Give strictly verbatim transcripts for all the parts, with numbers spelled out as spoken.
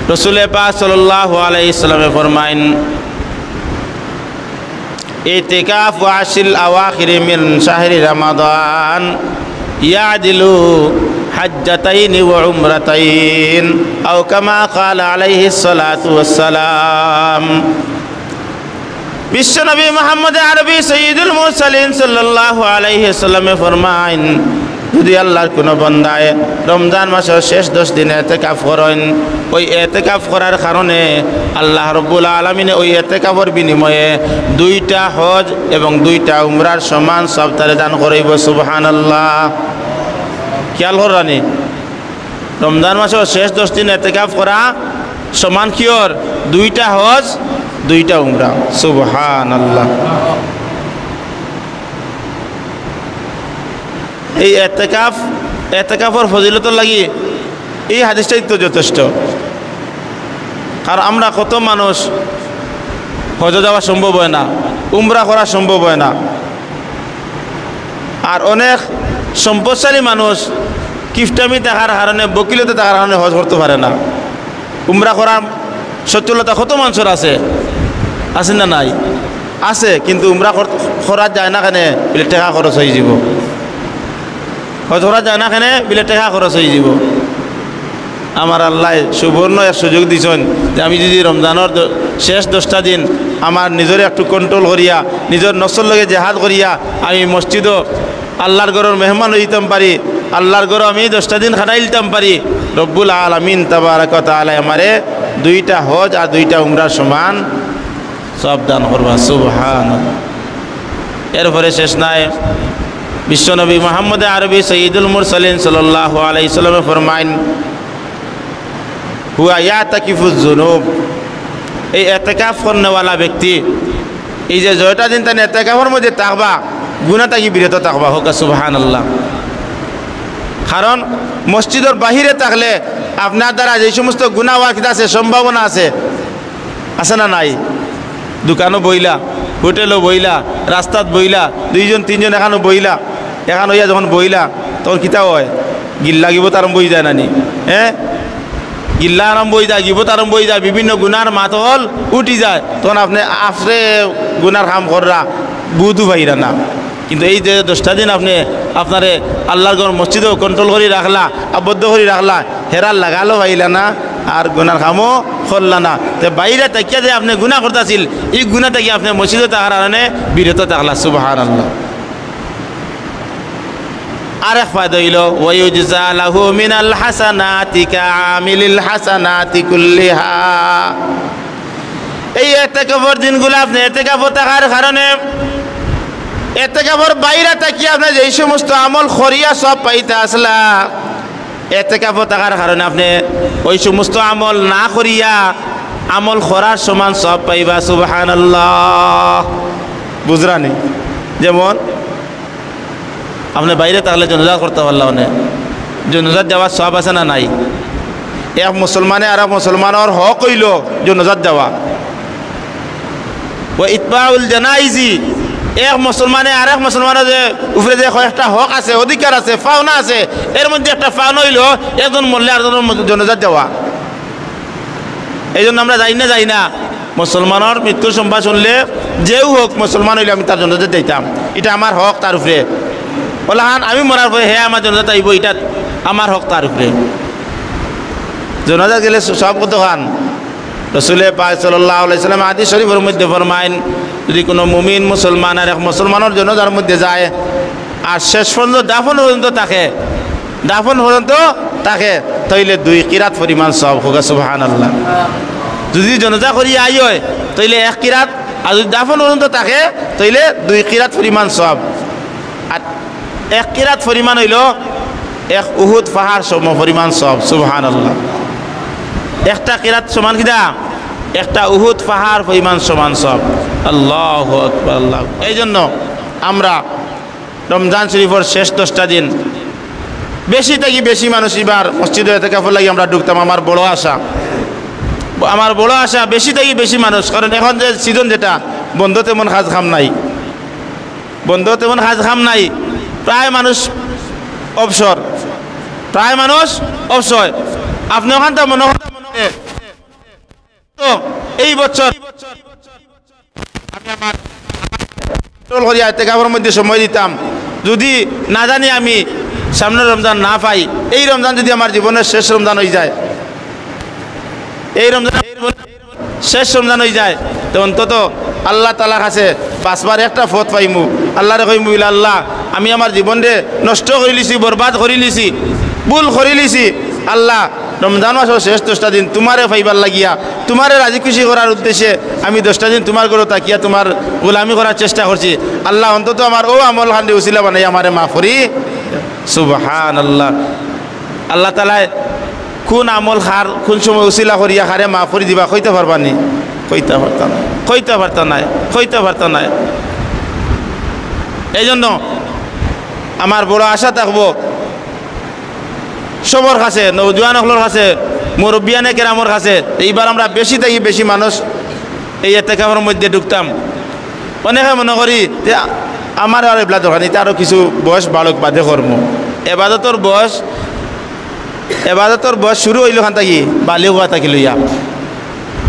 রসুলে পাক সাল্লাল্লাহু আলাইহি ওয়াসাল্লামে ফরমাইন, "ইতিকাফু আশরিল আওয়াখিরি মিন শাহরি রমাদান ইয়াদিলু হাজ্জাতাইনি ওয়া উমরাতাইন, আও কামা ক্বালা আলাইহিস সালাতু ওয়াস সালাম।" বিশ্বনবী মুহাম্মদে আরবি সৈয়দুল মুরসালিন সাল্লাল্লাহু আলাইহি ওয়াসাল্লামে ফরমাইন, যুদি আল্লাহর কুনু বন্দায় রমজান মাসর শেষ দশ দিন এতেকাফ করইন, ওই এতেকাফ করার কারণে আল্লাহ রব্বুল আলামিনে ওই এতেকাফর বিনিময়ে দুইটা হজ এবং দুইটা উমরার সমান সওয়াব তারে দান করাইবো। সুবহানাল্লাহ। খেয়াল কররানি, রমজান মাসর শেষ দশ দিন এতেকাফ করা সমান কিওর? দুইটা হজ, দুইটা উমরা। সুবহানাল্লাহ। এই এতেকাফ, এতেকাফর ফজিলতর লাগি এই হাদিসটাই তো যথেষ্ট। কারণ আমরা কত মানুষ হজো যাওয়া সম্ভব হয় না, উমরা করা সম্ভব হয় না, আর অনেক সম্পদশালী মানুষ কিপটামি থাকার কারণে, বকিলতা থাকার কারণে হজ করতো পারে না। উমরা করার সচ্ছলতা কত মানষর আছে, আছে না নাই? আছে, কিন্তু উমরা কর-, করা যায় না কেনে? বিলে টেকা খরচ অইযিবো। হজ করা যায় না কেনে? বিলে টেকা খরচ অইযিবো। আমার আল্লায় সুবর্ণ এক সুযোগ দিছইন যে আমি যুদি রমজানর দ-, শেষ দশটা দিন আমার নিজরে একটু control করিয়া, নিজর নফসর লগে জেহাদ করিয়া আমি মসজিদো আল্লাহর ঘরর মেহমান অইতাম পারি, আল্লাহর ঘরো আমি দশটা দিন খাটাইলতাম পারি, রব্বুল আলামিন তাবারাকা ওয়া তাআলায় আমারে দুইটা হজ আর দুইটা উমরার সমান সওয়াব দান করবা। সুবহানাল্লাহ। এরপরে শেষ নাই, বিশ্বনবী মুহাম্মদে আরবি সৈয়দুল মুরসালিন সাল্লাল্লাহু আলাইহি ওয়াসাল্লামে ফরমাইন, "হুয়া ইয়াতাকিফুজ জুনুব।" এই এতেকাফ করনেওয়ালা ব্যক্তি, এই যে জয়টা দিন তান এতেকাফর মধ্যে থাকবা, গুনা থাকি বিরত থাকবা। হোক সুবহানাল্লাহ। কারণ মসজিদর বাহিরে থাকলে আপনার দ্বারা যে সমস্ত গুনা হওয়ার কিতা আছে, সম্ভাবনা আছে, আছে না নাই? দোকানো বইলা, হোটেলো বইলা, রাস্তাত বইলা, দুইজন তিনজন এখানো বইলা, এখান অইয়া যখন বইলা, তখন কিতা হয়? গিল্লা গিবত আরম্ভ অইযায় না নি? হ্যাঁ, গিল্লা আরম্ভ অইযায়, গিবত আরম্ভ অইযায়, বিভিন্ন গুনার মাতল উঠি যায়, তখন আপনে আফরে গুনার কাম কররা, বুধু পাইরা না। কিন্তু এই যে দশটা দিন আপনে আপনারে আল্লাহর ঘর মসজিদো control করি রাখলা, আবদ্ধ করি রাখলা, হেরার লাগালও পাইলা না, আর গুনার কামও করলা না। তে বাইরে থাকিয়া যে আপনে গুনা করতাছিল, এই গুনা থাকি আপনে মসজিদো থাকার কারণে বিরত থাকলা। সুবহানাল্লাহ। আরেক ফায়দা অইলো, "ওয়ায়ুজজা লাহু মিনাল হাসানাতি কাআমিলিল হাসানাতি কুল্লিহা।" এই এতেকাফর দিনগুলা আপনে এতেকাফো থাকার কারণে এতেকাফর বাইরে থাকি আপনে যেই সমস্ত আমল করিয়া সওয়াব পাইতা আছলা, এতেকাফো থাকার কারণে আপনে ওই সমস্ত আমল না করিয়া আমল করার সমান সওয়াব পাইবা। সুবহানাল্লাহ। বুঝরানি? যেমন আপনে বাইরে থাকলে জনাজাত করতা পারলা অনে। জনাজাত যাওয়ার সওয়াব আছে না নাই? এক মুসলমানে আরক মুসলমানর হক অইলো জনাজাত যাওয়া। ওয়া ইতবাউল জানাইজি, এক মুসলমানে আরক মুসলমানর যে উপরে যে কয়েকটা হক আছে, অধিকার আছে, পাওনা আছে, এর মধ্যে একটা পাওনা অইলো একজন মরলে আরজনর মধ্যে জনাজাত যাওয়া। এই জন্য আমরা যাই না, যাই না। মুসলমানর মৃত্যুর সংবাদ শুনলে যেউ হোক, মুসলমান অইলে আমি তার জনাজাত যাইতাম, ইটা আমার হক তার উপরে। অলাখান আমি মরার পরে হে আমার জনাজাত আইবো, ইটা আমার হক তার উপরে। জনাজাত গেলে সওয়াব কতখান? রসুলে পাক সাল্লাল্লাহু আলাইহি ওয়াসাল্লাম হাদিস শরীফর মধ্যে ফরমাইন, যদি কোনো মুমিন মুসলমান আরক মুসলমানর জনাজার মধ্যে যায়, আর শেষ পর্যন্ত দাফন পর্যন্ত থাকে, দাফন পর্যন্ত থাকে, তাইলে দুই কিরাত পরিমাণ সওয়াব। হোক সুবহানাল্লাহ। যদি জনাজা করি আই হয়, তাইলে এক কিরাত, আর যদি দাফন পর্যন্ত থাকে, তাইলে দুই কিরাত পরিমাণ সওয়াব। আর এক কিরাত পরিমাণ অইলো এক উহুদ পাহাড় সম পরিমাণ সওয়াব। সুবহানাল্লাহ। একটা কিরাত সমান কিতা? একটা উহুদ পাহাড় পরিমাণ সমান সওয়াব। আল্লাহু আকবার, আল্লাহ। এই জন্য আমরা রমজান শরীফর শেষ দশটা দিন বেশি থাকি বেশি মানুষ ইবার মসজিদো এতেকাফর লাগি আমরা ঢুকতাম, আমার বড় আশা। আমার বড় আশা বেশি থাকি বেশি মানুষ, কারণ এখন যে সিজন যেটা, বন্ধ তেমন কাজ কাম নাই, বন্ধ তেমন কাজ কাম নাই, প্রায় মানুষ অবসর, প্রায় মানুষ অবসর। আপনে ওখান তো মনে হয় এই বছর আমি আমার কন্ট্রোল করিয়া এতেকাফর মধ্যে সময় দিতাম। যদি না জানি আমি সামনের রমজান না পাই, এই রমজান যদি আমার জীবনের শেষ রমজান অইযায়, এই রমজান শেষ রমজান অইযায়, তে অন্তত আল্লাহ তাআলার কাছে বাঁচবার একটা পথ পাইমু। আল্লাহরে কইমু, "ইলা আল্লাহ, আমি আমার জীবনরে নষ্ট করিলিছি, বরবাদ করিলিছি, ভুল করিলিছি। আল্লাহ, রমজান মাসর শেষ দশটা দিন তুমারে পাইবার লাগিয়া, তুমারে রাজি খুশি করার উদ্দেশ্যে আমি দশটা দিন তুমার ঘরো থাকিয়া তুমার গোলামি করার চেষ্টা করছি। আল্লাহ, অন্তত আমার অউ আমলখানরে উছিলা বানাইয়া আমারে মাফ করি।" সুবহানাল্লাহ। আল্লাহ তাআলায় কুন আমল কার, কুন সময় উছিলা করিয়া কারে মাফ করি দিবা, কইতা পারবা নি? কইতা পারতা নায়, কইতা পারতা নায়, কইতা পারতা নায়। এই জন্য আমার বড় আশা থাকবো সবর কাছে, নওজোয়ান অকলর কাছে, মুরব্বিয়ানে কেরামর কাছে, এইবার আমরা বেশি থাকি বেশি মানুষ এই এতেকাফর মধ্যে ঢুকতাম। অনেকে মনো করি যে, "আমার আর এবলা দরকার নাই, ইতা আরো কিছু বয়স বাড়ুক, বাদে করমু।" এবাদতর বয়স, এবাদতর বয়স শুরু অইলো কান থাকি? বালিগ অওয়া থাকি লইয়া।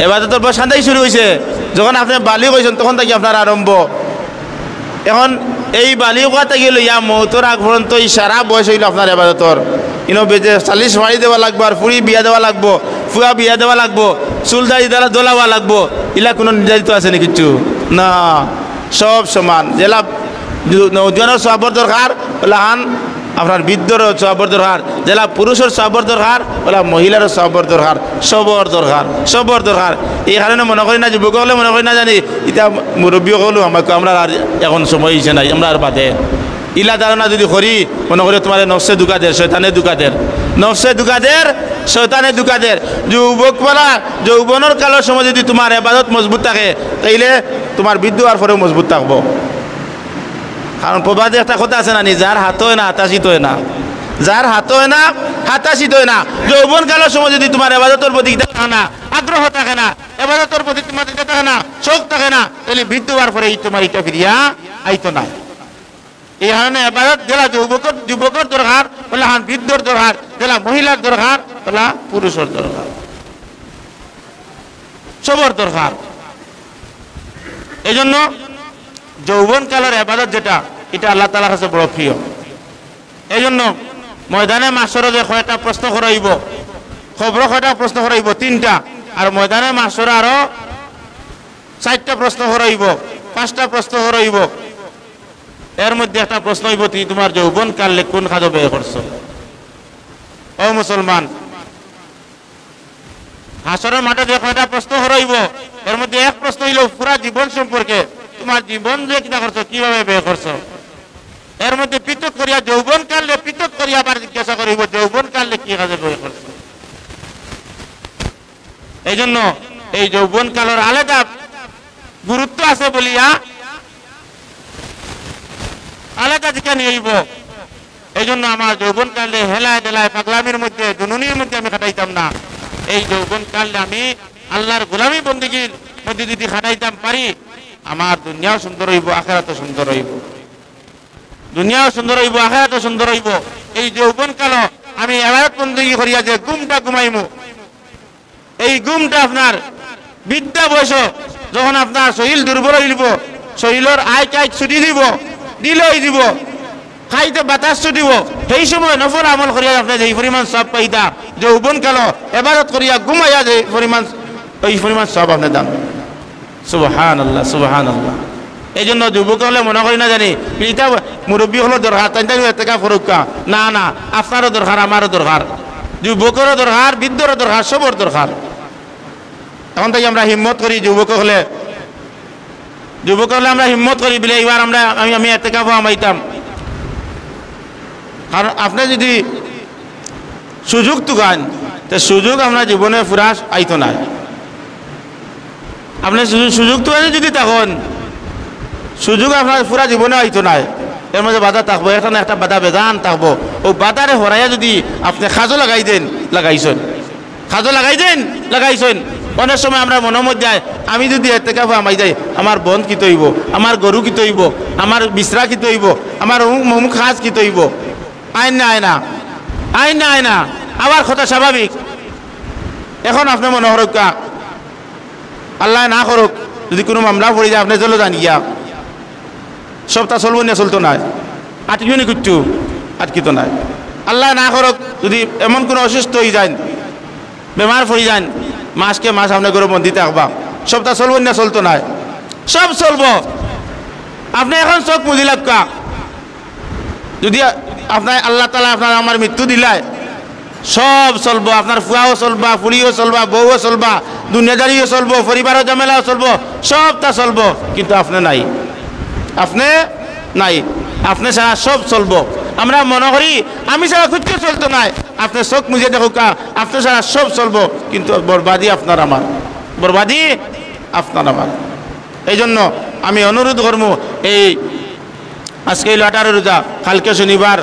এবাদতর বয়স কান থাকি শুরু অইছে? যখন আপনে বালিগ অইছইন, তখন থাকি আপনার আরম্ভ। এখন এই বালিগ অওয়া থাকি লইয়া মউতর আগ পর্যন্ত এই সারা বয়স অইলো আপনার এবাদতর। ইনো বেজে চাল্লিশ পাড়ি দেওয়া লাগবো, আর ফুড়ি বিয়া দেওয়া লাগবো, ফুয়া বিয়া দেওয়া লাগবো, চুল দাড়ি দালা দোলা অওয়া লাগবো, ইলা কুনু নির্ধারিত আছে নি কিচ্ছু? না, সব সমান। যেলা নওজোয়ানর সওয়াবর দরকার, অলাখান আপনার বৃদ্ধর সওয়াবর দরকার, যেলা পুরুষর সওয়াবর দরকার, অলা মহিলার সওয়াবর দরকার, সবর দরকার, সবর দরকার। এই কারণে মনো করি না, যুবক অকলে মনো করি না জানি, ইতা মুরব্বি অকলও আমাকে, আমরা আর এখন সময় অইছে নাই, আমরা আর বাদে। ইলা ধারণা যদি করি, মনো করি তুমারে নফসে ধুকা দের, শয়তানে ধুকা দের, নফসে ধুকা দের, শয়তানে ধুকা দের। যুবক বেলা, যৌবনর কালর সময় যদি তুমার এবাদত মজবুত থাকে, তাইলে তুমার বৃদ্ধ অওয়ার পরেও মজবুত থাকবো। কারণ প্রবাদে একটা কথা আছে না নি, "যার হাত অয় না, হাতাশিত অয় না।" যার হাত অয় না, হাতাশিত অয় না। যৌবন কালর সময় যদি তুমার এবাদতর প্রতি ইটা থাকে না, আগ্রহ থাকে না, এবাদতর প্রতি তুমার ইটা থাকে না, শখ থাকে না, তাইলে বৃদ্ধ অওয়ার পরে এই তুমার ইটা ফিরিয়া আইতো না। এই কারণে এবাদত যেলা যুবকর, যুবকর দরকার, অলাখান বৃদ্ধর দরকার, যেলা মহিলার দরকার, অলা পুরুষর দরকার, সবর দরকার। এই জন্য যৌবন কালর এবাদত যেটা, ইটা আল্লাহ তাআলার কাছে বড় প্রিয়। এই জন্য ময়দানে মাহশরো যে কয়টা প্রশ্ন করা অইবো, কবরো কয়টা প্রশ্ন করা অইবো? তিনটা। আর ময়দানে মাহশরো আরো চাইরটা প্রশ্ন করা অইবো, পাঁচটা প্রশ্ন করা অইবো। এর মধ্যে একটা প্রশ্ন অইবো, "তুমি তুমার যৌবন কালরে কুন কাজো ব্যয় করছো?" ও মুসলমান, হাশরর মাঠে যে কয়টা প্রশ্ন করা অইবো, এর মধ্যে এক প্রশ্ন অইলো পুরা জীবন সম্পর্কে, তুমার জীবন যে কিতা করছো, কিভাবে ব্যয় করছো। এর মধ্যে পৃথক করিয়া যৌবন কালরে পৃথক করিয়া আবার জিজ্ঞাসা করা অইবো, "যৌবন কালরে কি কাজে ব্যয় করছো?" এই জন্য এই যৌবন কালর আলাদা গুরুত্ব আছে বলিয়া আলাদা দিকে নিয়ে অইবো। এই জন্য আমার যৌবন কালরে হেলায় দেলায় পাগলামির মধ্যে, জুনুনির মধ্যে আমি কাটাইতাম না। এই যৌবন কালরে আমি আল্লাহর গোলামি বন্দেগীর মধ্যে যদি কাটাইতাম পারি, আমার দুনিয়াও সুন্দর অইবো, আখেরাতও সুন্দর অইবো। দুনিয়াও সুন্দর অইবো, আখেরাতও সুন্দর অইবো। এই যৌবন কালো আমি এবাদত বন্দেগী করিয়া যে ঘুমটা ঘুমাইমু, এই ঘুমটা আপনার বৃদ্ধা বয়স, যখন আপনার শরীর দুর্বল অইবো, শরীরর আইক আইক ছুটি দিবো, ঢিল অই দিবো, খাইতে বাতাস ছুটিবো, সেই সময় নফল আমল করিয়া আপনে যেই পরিমাণ সওয়াব পাইতা, যৌবন কালো এবাদত করিয়া ঘুমাইয়া যেই পরিমাণ, ওই পরিমাণ সওয়াব আপনে দান। সুবহানাল্লাহ, সুবহানাল্লাহ। এই জন্য যুবক অকলে মনো করি না জানি, ইটা মুরব্বি অকলর দরকার, তাইন তাইন এতেকাফ করউক্কা। না, না, আপনারও দরকার, আমারও দরকার, যুবকরও দরকার, বৃদ্ধরও দরকার, সবর দরকার। এখন থাকি আমরা হিম্মত করি যুবক অকলে, যুবক অকলে আমরা হিম্মত করি বলে এইবার আমরা, আমি, আমি এতেকাফো হামাইতাম। কারণ আপনে যদি সুযোগ তুকাইন, তে সুযোগ আপনার জীবনে ফুরা আইতো নায়। আপনে সুযোগ, সুযোগ তুকাইন যদি তখন সুযোগ আপনার ফুরা জীবনে আইতো নায়। এর মধ্যে বাধা থাকবো, একটা না একটা বাধা বেজান থাকবো। ও বাধারে হরাইয়া যদি আপনে কাজো লাগাই দেন, লাগাইছইন। কাজো লাগাই দেন, লাগাইছইন। অনেক সময় আমরা মনর মধ্যে আয়, আমি যদি এতেকাফো হামাই যাই, আমার বন্দ কিতা অইবো, আমার গরু কিতা অইবো, আমার বিছরা কিতা অইবো, আমার অমুক মমুক কাজ কিতা অইবো। আইন না, আয় না, আইন না, আয় না। আবার কথা স্বাভাবিক। এখন আপনে মনো করউক্কা, আল্লায় না করউক, যুদি কুনু মামলা পড়ি যায়, আপনে জেলো যাইন গিয়া, সপ্তাহ চলবো না, চলতো নায়, আটকিবো নি কিচ্ছু? আটকিতো নায়। আল্লায় না করউক, যুদি এমন কুনু অসুস্থ অইযাইন, বেমার পড়ি যাইন, মাসকে মাস আপনে ঘরো বন্দি থাকবা, সপ্তাহ চলবো না, চলতো নায়? সব চলবো। আপনে এখন চউখ মুজিলাউক্কা, যুদি আপনার আল্লাহ তাআলায় আপনার আমার মৃত্যু দিলায়, সব চলবো। আপনার ফুয়াও চলবা, ফুড়িও চলবা, বউও চলবা, দুনিয়াদারিও চলবো, পরিবারর ঝামেলাও চলবো, সবতা চলবো, কিন্তু আপনে নাই। আপনে নাই। আপনে ছাড়া সব চলবো। আমরা মনো করি আমি ছাড়া কিচ্ছু চলতো নায়। আপনে চউখ মুজিয়া দেখউক্কা, আপনে ছাড়া সব চলবো, কিন্তু বরবাদি আপনার আমার, বরবাদি আপনার আমার। এই জন্য আমি অনুরোধ করমু, এই আজকে অইলো আঠারো রোজা, কালকে শনিবার,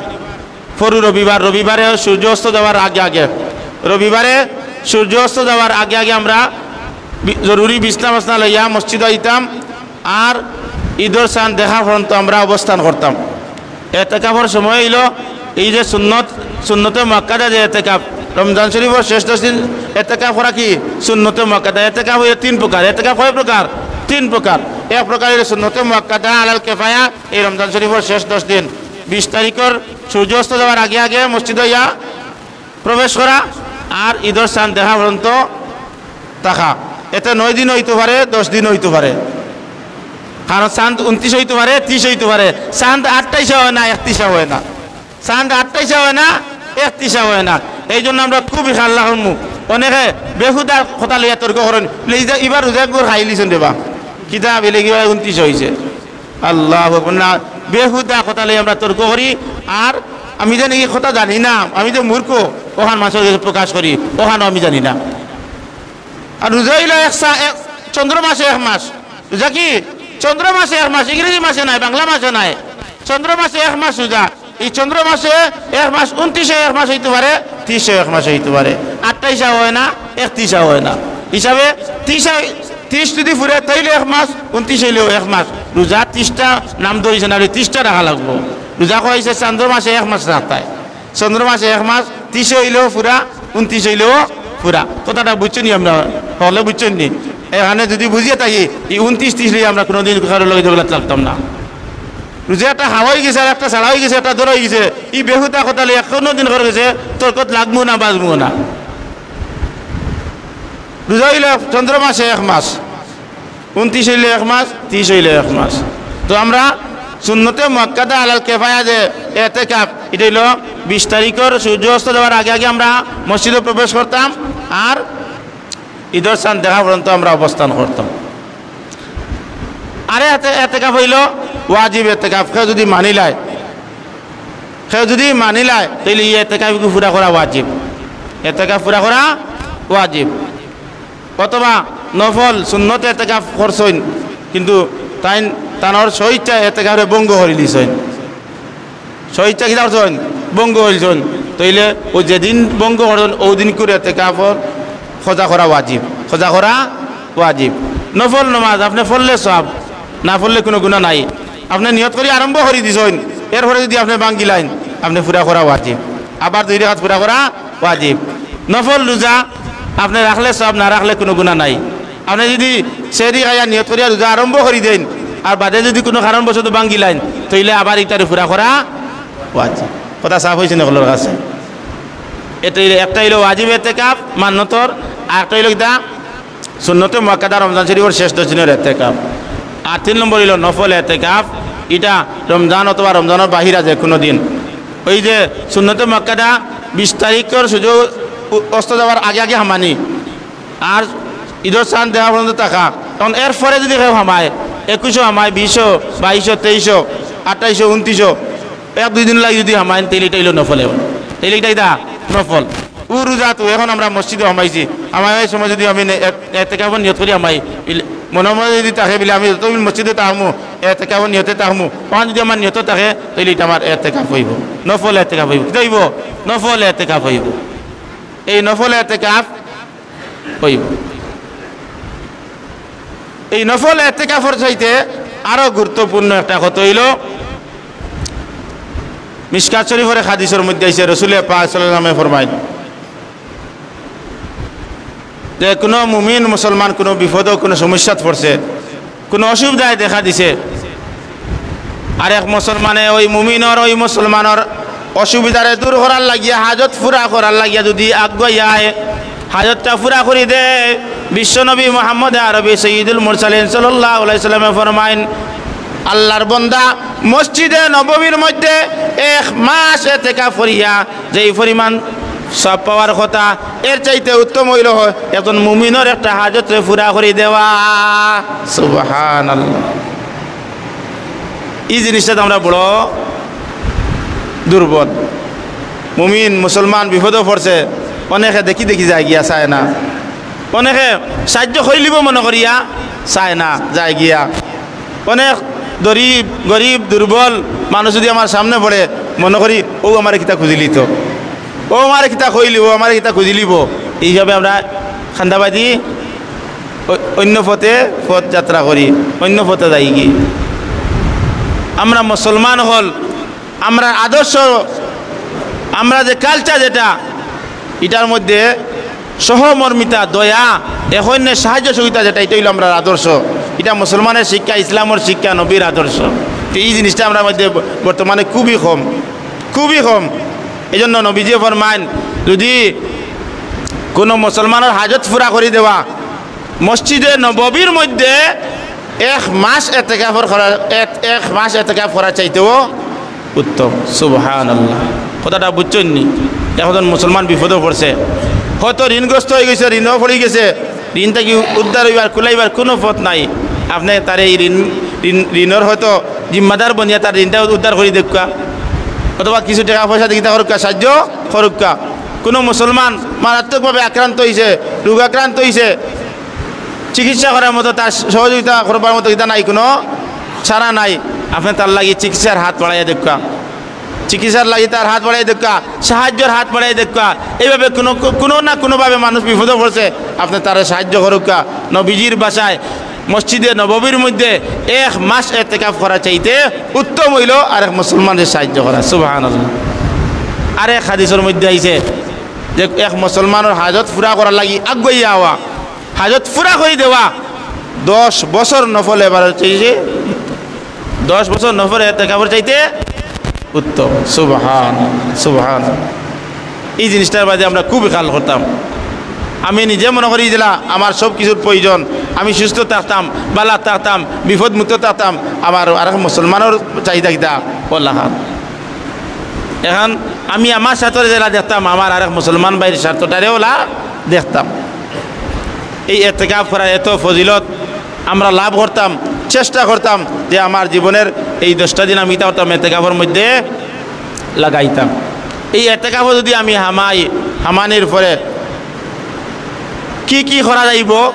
পরু রবিবার, রবিবারে সূর্য অস্ত যাওয়ার আগে আগে, রবিবারে সূর্য অস্ত যাওয়ার আগে আগে আমরা বি-, জরুরি বিছনা বাছনা লইয়া মসজিদো আইতাম, আর ইদর চান দেখা পর্যন্ত আমরা অবস্থান করতাম। এতেকাফর সময় অইলো এই যে সুন্নত, সুন্নতে মুআক্কাদা যে এতেকাফ, রমজান শরীফর শেষ দশ দিন এতেকাফ করা কি সুন্নতে মুআক্কাদা। এতেকাফ অইলো তিন প্রকার। এতেকাফ কয় প্রকার? তিন প্রকার। এক প্রকার অইলো সুন্নতে মুআক্কাদা আলাল কিফায়া, এই রমজান শরীফর শেষ দশ দিন, বিশ তারিখর সূর্য অস্ত যাওয়ার আগে আগে মসজিদো আইয়া প্রবেশ করা আর ইদর চান দেখা পর্যন্ত থাকা। এতে নয় দিন অইতো পারে, দশ দিন অইতো পারে, কারণ চান ঊনত্রিশ অইতো পারে, ত্রিশ অইতো পারে, চান আটাইশা অয় না, একত্রিশা অয় না, চান আটাইশা অয় না, একত্রিশা অয় না। এই জন্য আমরা খুবই খেয়াল রাখমু। অনেকে বেহুদা কথা লইয়া তর্ক করইন, বলে, "ইদা-, ইবার রোজা একবার খাইলিছইন রে বা, কিতা বেলে কিবা ঊনত্রিশ অইছে।" আল্লাহু আকবার। না, বেহুদা কথা লই আমরা তর্ক করি। আর আমি যে ই কথা জানি না, আমি যে মূর্খ, অখান মানষর গেছে প্রকাশ করি, অখানও আমি জানি না। আর রোজা অইলো এক সা-, এক, চন্দ্র মাসে এক মাস। রোজা কি? চন্দ্র মাসে এক মাস, ইংরেজি মাসে নায়, বাংলা মাসে নায়, চন্দ্র মাসে এক মাস রোজা। এই চন্দ্র মাসে এক মাস, ঊনত্রিশে এক মাস অইতো পারে, ত্রিশে এক মাস অইতো পারে, আটাইশা অয় না, একত্রিশা অয় না। হিসাবে ত্রিশা, ত্রিশ যুদি ফুরে তাইলে এক মাস, ঊনত্রিশ অইলেও এক মাস। রোজা ত্রিশটা নাম ধরিছে না, ত্রিশটা রাখা লাগবো। রোজা কইছে চন্দ্র মাসে এক মাস রাখতায়, চন্দ্র মাসে এক মাস, ত্রিশে অইলেও ফুরা, ঊনত্রিশ অইলেও ফুরা। কথাটা বুঝছইন নি আমরা? হকলে বুঝছইন নি? এখানে যুদি বুঝিয়া থাকি, ই ঊনত্রিশ ত্রিশ লইয়া আমরা কুনুদিন কারোর লগে ঝগড়াত লাগতাম না। রোজা একটা খাওয়া অইগেছে, আর একটা ছাড়া অইগেছে, একটা ধরা অইগেছে। ই বেহুদা কথা লইয়া কুনুদিন কারোর গেছে তর্কত লাগমু না, বাজমু না। রোজা অইলো চন্দ্র মাসে এক মাস, ঊনত্রিশ অইলে এক মাস, ত্রিশ অইলে এক মাস। তো আমরা সুন্নতে মুআক্কাদা আলাল কিফায়া যে এতেকাফ, ইটা অইলো বিশ তারিখর সূর্য অস্ত যাওয়ার আগে আগে আমরা মসজিদো প্রবেশ করতাম, আর ইদর চান দেখা পর্যন্ত আমরা অবস্থান করতাম। আরে এতে-, এতেকাফ অইলো ওয়াজিব এতেকাফ। কেউ যুদি মানিলায়, কেউ যুদি মানিলায়, তাইলে ই এতেকাফ ইগু পুরা করা ওয়াজিব। এতেকাফ পুরা করা ওয়াজিব। অথবা নফল সুন্নত এতেকাফ করছইন, কিন্তু তাইন তানর স্বইচ্ছা এতেকাফরে ভঙ্গ করিলিছইন। স্বইচ্ছা কিতা করছইন? ভঙ্গ করিলিছইন। তাইলে অউ যেদিন ভঙ্গ করছইন, অউ দিনকুর এতেকাফর কাজা করা ওয়াজিব। কাজা করা ওয়াজিব। নফল নমাজ আপনে পড়লে সওয়াব, না পড়লে কুনু গুনা নাই। আপনে নিয়ত করি আরম্ভ করি দিছইন, এরপরে যুদি আপনে ভাঙ্গিলাইন, আপনে পুরা করা ওয়াজিব। আবার দুই রাকাত পুরা করা ওয়াজিব। নফল রোজা আপনে রাখলে সওয়াব, না রাখলে কুনু গুনা নাই। আপনে যুদি সেহরি খাইয়া নিয়ত করিয়া রোজা আরম্ভ করি দেইন, আর বাদে যুদি কুনু কারণবশত ভাঙ্গিলাইন, তাইলে আবার ইটারে পুরা করা ওয়াজিব। কথা সাফ অইছে নি হকলর কাছে? ইটা অইলো, একটা অইলো ওয়াজিব এতেকাফ মান্যতর, আর একটা অইলো কিতা? সুন্নতে মুআক্কাদা রমজান শরীফর শেষ দশ দিনর এতেকাফ। আর তিন নম্বর অইলো নফল এতেকাফ, ইটা রমজান অথবা রমজানর বাহিরা যে কুনু দিন। অউ যে সুন্নতে মুআক্কাদা বিশ তারিখর সূর্য উ-, অস্ত যাওয়ার আগে আগে হামানি, আর ইদর চান দেখা পর্যন্ত থাকা। এখন এরপরে যুদি কেউ হামায়, একুশো হামায়, বিশো, বাইশো, তেইশো, আটাইশো, ঊনত্রিশো, এক দুই দিন লাগি যুদি হামাইন, তাইলে ইটা অইলো নফল। এখন তাইলে ইটা, ইটা নফল। অউ রোজা তো এখন আমরা মসজিদো হামাইছি, হামাইবার সময় যুদি আমি নে-, এ-, এতেকাফর নিয়ত করি হামাই, বিল-, মনে মনে যুদি থাকে বিলে আমি যতদিন মসজিদো থাকমু, এতেকাফর নিয়তে থাকমু, অখান যুদি আমার নিয়ত থাকে, তাইলে ইটা আমার এতেকাফ অইবো, নফল এতেকাফ অইবো। কিতা অইবো? নফল এতেকাফ অইবো। এই নফল এতেকাফ অইবো। এই নফল এতেকাফর চাইতে আরো গুরুত্বপূর্ণ একটা কথা অইলো, মিশকাত শরীফর এক হাদিসর মধ্যে আইছে, রসুলে পাক সাল্লাল্লাহু আলাইহি ওয়াসাল্লামে ফরমাইন, যে কুনু মুমিন মুসলমান কুনু বিপদো, কুনু সমস্যাত পড়ছে, কুনু অসুবিধায় দেখা দিছে, আর এক মুসলমানে ওই মুমিনর, ওই মুসলমানর অসুবিধারে দূর করার লাগিয়া, হাজত পুরা করার লাগিয়া যুদি আগুয়াইয়া আয়, হাজতটা পুরা করি দেয়, বিশ্বনবী মুহাম্মদে আরবি সৈয়দুল মুরসালিন সাল্লাল্লাহু আলাইহি ওয়াসাল্লামে ফরমাইন, আল্লাহর বন্দা মসজিদে নববীর মধ্যে এক মাস এতেকাফ করিয়া যেই পরিমাণ সওয়াব পাওয়ার কথা, এর চাইতে উত্তম অইলো একজন মুমিনর একটা হাজতরে পুরা করি দেওয়া। সুবহানাল্লাহ। ই জিনিসটাত আমরা বড় দুর্বল। মুমিন মুসলমান বিপদো পড়ছে, অনেকে দেখি দেখি যায় গিয়া, চায় না। অনেকে সাহায্য করিলিবো মনো করিয়া চায় না, যায় গিয়া। অনেক দরিব, গরিব, দুর্বল মানুষ যুদি আমার সামনে পড়ে, মনো করি, "অউ আমারে কিতা খুজিলিতো, অউ আমারে কিতা কইলিবো, অউ আমারে কিতা খুজিলিবো।" ই হিসাবে আমরা কান্দাবাদি অ-, অইন্য পথে পথ যাত্রা করি, অইন্য পথে যাইগি। আমরা মুসলমান অকল, আমরার আদর্শ, আমরার যে culture যেটা, ইটার মধ্যে সহমর্মিতা, দয়া, এক অইন্যর সাহায্য সহযোগিতা যেটা, ইটা অইলো আমরার আদর্শ। ইটা মুসলমানর শিক্ষা, ইসলামর শিক্ষা, নবীর আদর্শ। তো ই জিনিসটা আমরার মধ্যে ব-, বর্তমানে খুবই কম, খুবই কম। এইজন্য নবীজিয়ে ফরমাইন, যুদি কুনু মুসলমানর হাজত পুরা করি দেওয়া, মসজিদে নববীর মধ্যে এক মাস এতেকাফর করা, এক, এক মাস এতেকাফ করার চাইতেও উত্তম। সুবহানাল্লাহ। কথাটা বুঝছইন নি? একজন মুসলমান বিপদো পড়ছে, হয়তো ঋণগ্রস্ত অইগেছে, ঋণো পড়িগেছে, ঋণ থাকি উদ্ধার অইবার, কুলাইবার কুনু পথ নাই। আপনে তারে ই ঋণ, ঋণ, ঋণর হয়তো জিম্মাদার বনিয়া তার ঋণটা উদ্ধার করি দেউক্কা, অথবা কিছু টেকা পয়সা দি কিতা করউক্কা, সাহায্য করউক্কা। কুনু মুসলমান মারাত্মকভাবে আক্রান্ত অইছে, রোগাক্রান্ত অইছে, চিকিৎসা করার মতো, তার সহযোগিতা করবার মতো কিতা নাই, কুনু চারা নাই, আপনে তার লাগি চিকিৎসার হাত বাড়াইয়া দেউক্কা, চিকিৎসার লাগি তার হাত বাড়াইয়া দেউক্কা, সাহায্যর হাত বাড়াইয়া দেউক্কা। এইভাবে কুনু, কুনু না কুনুভাবে মানুষ বিপদো পড়ছে, আপনে তারে সাহায্য করউক্কা। নবীজির ভাষায় মসজিদে নববীর মধ্যে এক মাস এতেকাফ করার চাইতে উত্তম অইলো আরেক মুসলমানরে সাহায্য করা। সুবহানাল্লাহ। আরেক হাদিসর মধ্যে আইছে যে এক মুসলমানর হাজত পুরা করার লাগি আগুয়াইয়া আওয়া, হাজত পুরা করি দেওয়া, দশ বছর নফল এবাদত চাইতে, দশ বছর নফল এতেকাফর চাইতে উত্তম। সুবহান, সুবহান। ই জিনিসটার বাদে আমরা খুব খেয়াল করতাম। আমি নিজে মনো করি যেলা আমার সব কিছুর প্রয়োজন, আমি সুস্থ থাকতাম, বালা থাকতাম, বিপদমুক্ত থাকতাম, আমার আরেক মুসলমানর চাহিদা কিতা অলাখান। এখন আমি আমার স্বার্থরে যেলা দেখতাম, আমার আরেক মুসলমান ভাইর স্বার্থটারে অলা দেখতাম। এই এতেকাফ করার এত ফজিলত আমরা লাভ করতাম, চেষ্টা করতাম যে আমার জীবনের এই দশটা দিন আমি কিতা করতাম, এতেকাফর মধ্যে লাগাইতাম। এই এতেকাফো যুদি আমি হামাই, হামানির পরে কি কি করা যাইবো,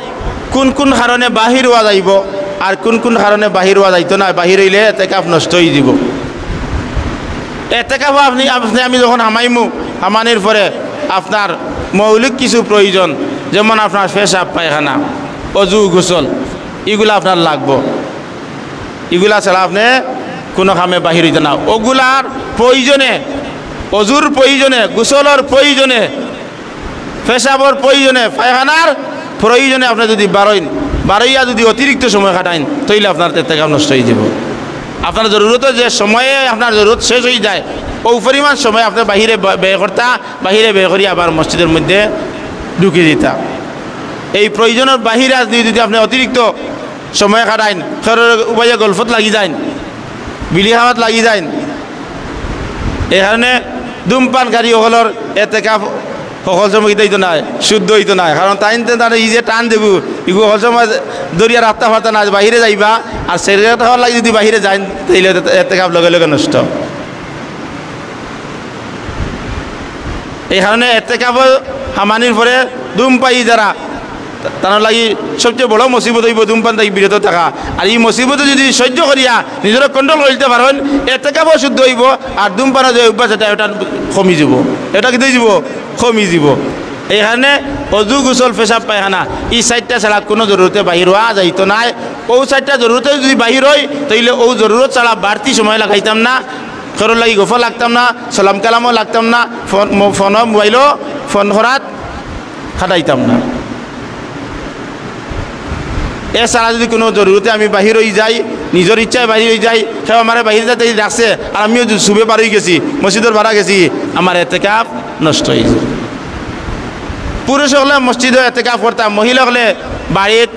কুন কুন কারণে বাহির অওয়া যাইবো, আর কুন কুন কারণে বাহির অওয়া যাইতো নায়, বাহির অইলে এতেকাফ নষ্ট অইযিবো। এতেকাফো আপনে, আপনে আমি যখন হামাইমু, হামানির পরে আপনার মৌলিক কিছু প্রয়োজন, যেমন আপনার পেশাব পায়খানা, অজু, গোসল, ইগুলা আপনার লাগবো। ইগুলা ছাড়া আপনে কুনু কামে বাহির অইতা না। অগুলার প্রয়োজনে, অজুর প্রয়োজনে, গোসলর প্রয়োজনে, পেশাবর প্রয়োজনে, পায়খানার প্রয়োজনে আপনে যুদি বারইন, বারইয়া যুদি অতিরিক্ত সময় কাটাইন, তাইলে আপনার এতেকাফ নষ্ট অইযিবো। আপনার জরুরতো যে সময়ে আপনার জরুরত শেষ অইযায়, অউ পরিমাণ সময় আপনে বাহিরে ব-, ব্যয় করতা, বাহিরে ব্যয় করি আবার মসজিদর মধ্যে ঢুকি দিতা। এই প্রয়োজনর বাহিরে যুদি, যুদি আপনে অতিরিক্ত সময় কাটাইন, কেউর উবাইয়া গল্পত লাগি যাইন, বিড়ি খাওয়াত লাগি যাইন। এই কারণে ধূমপানকারী অকলর এতেকাফ হকল সময় কিতা অইতো নায়, শুদ্ধ অইতো নায়। কারণ তাইন তে তারা ই যে টান দিবো, ইগু হকল সময় ধরিয়া রাখতা পারতা না, বাহিরে যাইবা, আর সিগারেট খাওয়ার লাগি যুদি বাহিরে যাইন, তাইলে এতেকাফ লগে লগে নষ্ট। এই কারণে এতেকাফো হামানির পরে ধূমপায়ী যারা, তারার লাগি সবচেয়ে বড় মুসিবত অইবো ধূমপান থাকি বিরত থাকা। আর ই মুসিবতো যুদি সহ্য করিয়া নিজরে control করিলতে পারইন, এতেকাফও শুদ্ধ অইবো, আর ধূমপানর যে অভ্যাস, ইটা, ইটা কমি যিবো। ইটা কিতা অইযিবো? কমি যিবো। এই কারণে অজু, গোসল, পেশাব, পায়খানা, ই চাইরটা ছাড়া কুনু জরুরতে বাহির অওয়া যাইতো নায়। অউ চাইরটা জরুরতে যুদি বাহির অই, তাইলে অউ জরুরত ছাড়া বাড়তি সময় লাগাইতাম না, কেউর লাগি গফও লাগতাম না, সালাম কালামও লাগতাম না, ফোন, মো-, ফোনও, মোবাইলও ফোন করাত কাটাইতাম না। এছাড়া যদি কুনু জরুরতে আমি বাহির অইযাই, নিজর ইচ্ছায় বাহির অইযাই, কেউ আমারে বাহির যাইতে রাখছে, আর আমিও যদি সুবে বার অইগেছি, মসজিদর বারা গেছি, আমার এতেকাফ নষ্ট অইযায়। পুরুষ অকলে মসজিদো এতেকাফ করতা, মহিলা অকলে বাড়িত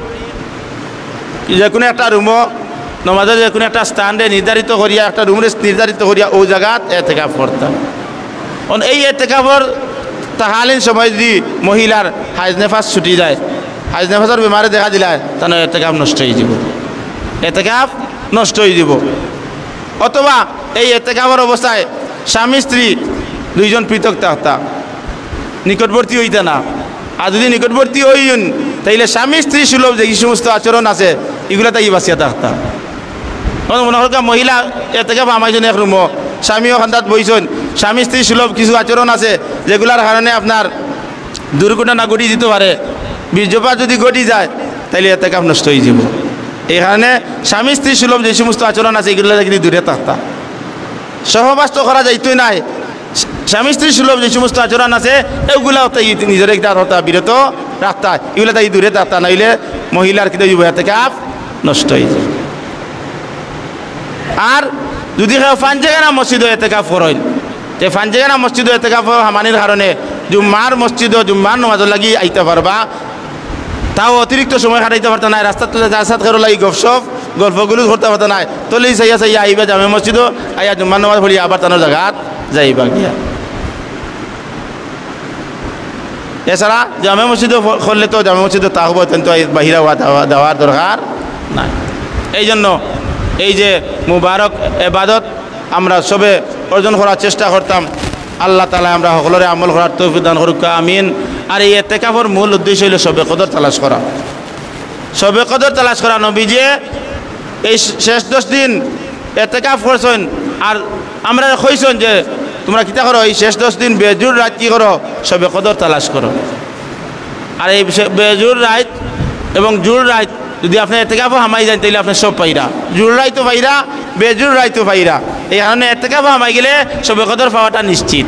যেকুনু একটা রুমো, নমাজর যেকুনু একটা স্থানরে নির্ধারিত করিয়া, একটা রুমরে নির্ধারিত করিয়া অউ জাগাত এতেকাফ করতা। অন এই এতেকাফর থাকালীন সময় যদি মহিলার হাইজ নেফাস ছুটি যায়, হাইজ নেফাসর বেমারে দেখা দিলায়, তান এতেকাফ নষ্ট অইযিবো, এতেকাফ নষ্ট অইযিবো। অথবা এই এতেকাফর অবস্থায় স্বামী স্ত্রী দুইজন পৃথক থাকতা, নিকটবর্তী অইতা না। আর যদি নিকটবর্তী অইন, তাইলে স্বামী স্ত্রী সুলভ যে সমস্ত আচরণ আছে, ইগুলা থাকি বাচিয়া থাকতা। অখন মনো করউক্কা, মহিলা এতেকাফ হামাইছইন এক রুমো, স্বামীও কান্দাত বইছইন, স্বামী স্ত্রী সুলভ কিছু আচরণ আছে, যেগুলার কারণে আপনার দুর্ঘটনা ঘটি দিতো পারে, বীর্যপাত যদি ঘটি যায়, তাইলে এতেকাফ নষ্ট অইযিবো। এই কারণে স্বামী স্ত্রী সুলভ যে সমস্ত আচরণ আছে, ইগুলা থাকি দূরে থাকতা। সহবাস তো করা যাইতোই নায়, স্বামী স্ত্রী সুলভ যে সমস্ত আচরণ আছে, এগুলা থাকি নিজরে কিতা করতা, বিরত রাখতা, ইগুলা থাকি দূরে থাকতা, নাইলে মহিলার কিতা অইযিবো, এতেকাফ নষ্ট অইযিবো। আর যদি কেউ পাঞ্জেখানা মসজিদো এতেকাফ করইন, তে পাঞ্জেখানা মসজিদো এতেকাফ হামানির কারণে জুম্মার মসজিদো জুম্মার নমাজর লাগি আইতা পারবা, তাও অতিরিক্ত সময় কাটাইতা পারতা নায়, রাস্তাত, রাস্তাত কেউর লাগি গফসফ, গল্প গুজব করতা পারতা নায়। তলেই চাইয়া চাইয়া আইবা জামে মসজিদো, আইয়া জুম্মার নমাজ পড়িয়া আবার তানর জাগাত যাইবা গিয়া। এছাড়া জামে মসজিদো ফ-, করলে তো জামে মসজিদো থাকবো, তেন তো এই বাহিরা অওয়া, যাওয়া, যাওয়ার দরকার নাই। এই জন্য এই যে মুবারক এবাদত আমরা সবে অর্জন করার চেষ্টা করতাম। আল্লাহ তাআলায় আমরা হকলরে আমল করার তৌফিক দান করউক্কা, আমিন। আর এই এতেকাফর মূল উদ্দেশ্য অইলো শবে কদর তালাশ করা। শবে কদর তালাশ করা। নবীজিয়ে এই শেষ দশ দিন এতেকাফ করছইন, আর আমরারে কইছইন যে, "তুমরা কিতা করো, এই শেষ দশ দিন বেজুড় রাইত কি করো? শবে কদর তালাশ করো।" আর এই বে-, বেজুড় রাইত এবং জুড় রাইত যদি আপনে এতেকাফো হামাই যাইন, তাইলে আপনে সব পাইরা, জুড় রাইতও পাইরা, বেজুড় রাইতও পাইরা। এই কারণে এতেকাফো হামাই গেলে শবে কদর পাওয়াটা নিশ্চিত।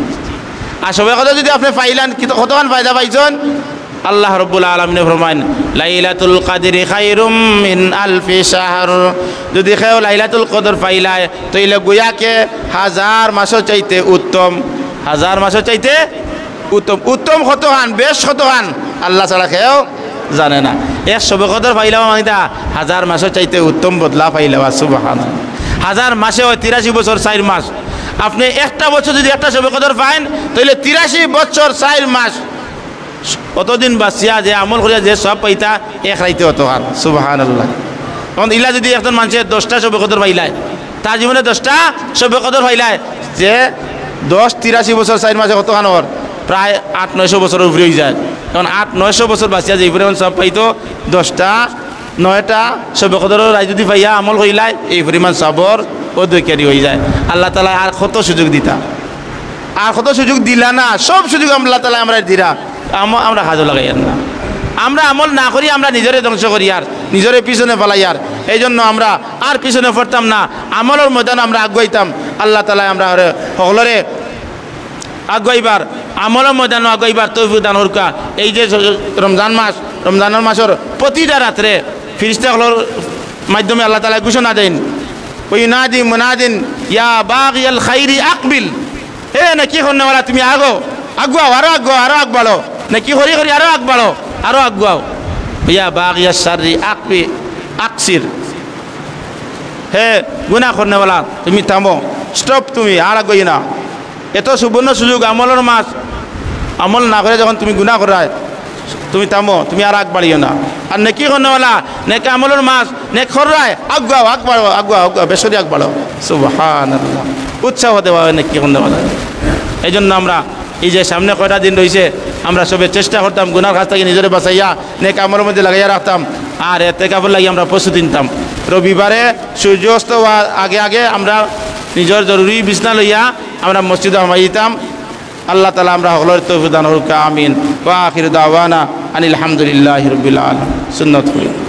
আর শবে কদর যদি আপনে পাইলান, কিতা, কতখান ফায়দা পাইছইন? আল্লাহ রাব্বুল আলামিনে ফরমাইন, "লাইলাতুল কাদরি খায়রুম মিন আলফি শাহর।" যদি কেউ লাইলাতুল কদর পাইলায়, তাইলে গুয়াকে হাজার মাসও চাইতে উত্তম, হাজার মাসও চাইতে উত্তম। উত্তম কতখান, বেশ কতখান, আল্লাহ ছাড়া কেউ জানে না। এক শবে কদর পাইলাম আমি, তা হাজার মাসও চাইতে উত্তম বদলা পাইলাম। সুবহানাল্লাহ। হাজার মাসে অয় তিরাশি বছর চাইর মাস। আপনে একটা বছর যদি একটা শবে কদর পাইন, তাইলে তিরাশি বছর চাইর মাস অতদিন বাচিয়া যে আমল করিয়া যে সওয়াব পাইতা, এক রাইতে অতখান। সুবহানাল্লাহ। অখন ইলা যদি একজন মানষে দশটা শবে কদর পাইলায়, তার জীবনে দশটা শবে কদর পাইলায়, যে দশ তিরাশি বছর চাইর মাসে কতখান অর? প্রায় আট নয়শো বছরর উপরে অইযায়। অখন আট নয়শো বছর বাচিয়া যে পরিমাণ সওয়াব পাইতো, দশটা নয়টা শবে কদরর রাইত যদি পাইয়া আমল করিলায়, এই পরিমাণ সওয়াবর অধিকারী অইযায়। আল্লাহ তাআলায় আর কত সুযোগ দিতা, আর কত সুযোগ দিলা না, সব সুযোগ আল্লাহ তাআলায় আমরারে দিরা, আম-, আমরা কাজো লাগাইয়ার না। আমরা আমল না করি, আমরা নিজরে ধ্বংস করিয়ার, নিজরে পিছনে ফালাইয়ার। এই জন্য আমরা আর পিছনে পড়তাম না, আমলর ময়দানো আমরা আগুয়াইতাম। আল্লাহ তাআলায় আমরারে হকলরে আগুয়াইবার, আমলর ময়দানো আগুয়াইবার তৌফিক দান করউক্কা। এই যে রমজান মাস, রমজানর মাসর প্রতিটা রাত্রে ফিরিস্তা হকলর মাধ্যমে আল্লাহ তাআলায় ঘোষণা দেইন, "ওয়া ইউনাদি মুনাদিন ইয়া বাগিয়াল খাইরি আকবিল।" হে নেকি করনেওয়ালা, তুমি আগো, আগুয়াও, আরো আগুয়াও, আরো আগবাড়ো। নেকি করি করি আরো আগবাড়ো, আরো আগুয়াও। ইয়া বাগিয়াশ শাররি আকবি-, আকসির। হে গুনাহ করনেওয়ালা, তুমি থামো, stop, তুমি আর আগুয়াইও না। এত সুবর্ণ সুযোগ, আমলর মাস, আমল না করিয়া যখন তুমি গুনাহ কররায়, তুমি থামো, তুমি আর আগবাড়িও না। আর নেকি করনেওয়ালা, নেক আমলর মাস, নেক কররায়, আগুয়াও, আগবাড়ো, আগুয়াও, আগুয়াও, বেশি করি আগবাড়ো। সুবহানাল্লাহ। উৎসাহ দেওয়া অয় নেকি করনেওয়ালা। এই জন্য আমরা এই যে সামনে কয়টা দিন রইছে, আমরা সবে চেষ্টা করতাম গুনার কাজ থাকি নিজরে বাঁচাইয়া নেক আমলর মধ্যে লাগাইয়া রাখতাম। আর এতেকাফর লাগি আমরা প্রস্তুতি নিতাম। রবিবারে সূর্য অস্ত অওয়ার আগে আগে আমরা নিজর জরুরি বিছনা লইয়া আমরা মসজিদো হামাই দিতাম। আল্লাহ তাআলায় আমরা হকলরে তৌফিক দান করউক্কা, আমিন। ওয়া আখিরু দাওয়ানা আনিল হামদুলিল্লাহি রাব্বিল আলামিন। সুন্নত করি।